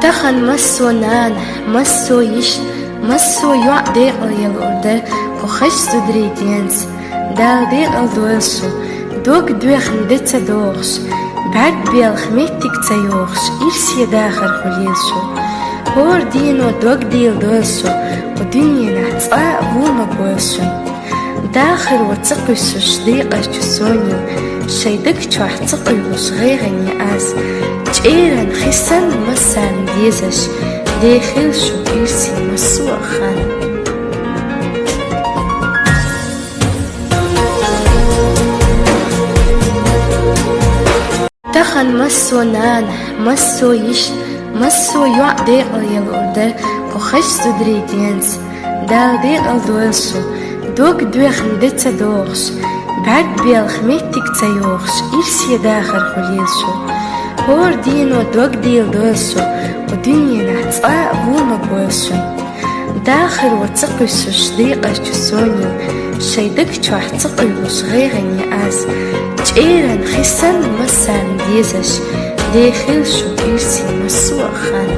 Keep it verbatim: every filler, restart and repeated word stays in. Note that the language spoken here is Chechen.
Тахан массо а нана, массо а йиша, массо а йоӀ декъала ялур да кху хезача зударий денца. Дала декъала дойла шо, дог доьхна де ца дохуш, бӀаьрг белха меттиг ца йохуш, ирсе дахар хуьлийла шун. ХӀора дено дог дийла дойла шо, кху дуьненахь цкъа а вон ма бойла шун. Дахаро ца кхуьссуш декъазчу соне, шайн даг чохь ца къуьйлуш гӀайгӀане аз, чӀеран хи санна массарна дезаш, дехийла шун ирсе массо а хан. Тахан массо а нана, массо а йиша, массо а йоӀ декъала ялур да кху хезача зударий денца. Дала декъала дойла шо, дог доьхна де ца дохуш, бӀаьрг белха меттиг ца йохуш, ирсе дахар хуьлийла шун. ХӀора дено дог дийла дойла шо, кху дуьненахь цкъа а вон ма бойла шун. Дахаро ца кхуьссуш декъазчу соне, шайн даг чохь ца къуьйлуш гӀайгӀане аз, чӀеран хи санна массарна дезаш, дехийла шун ирсе массо а хан.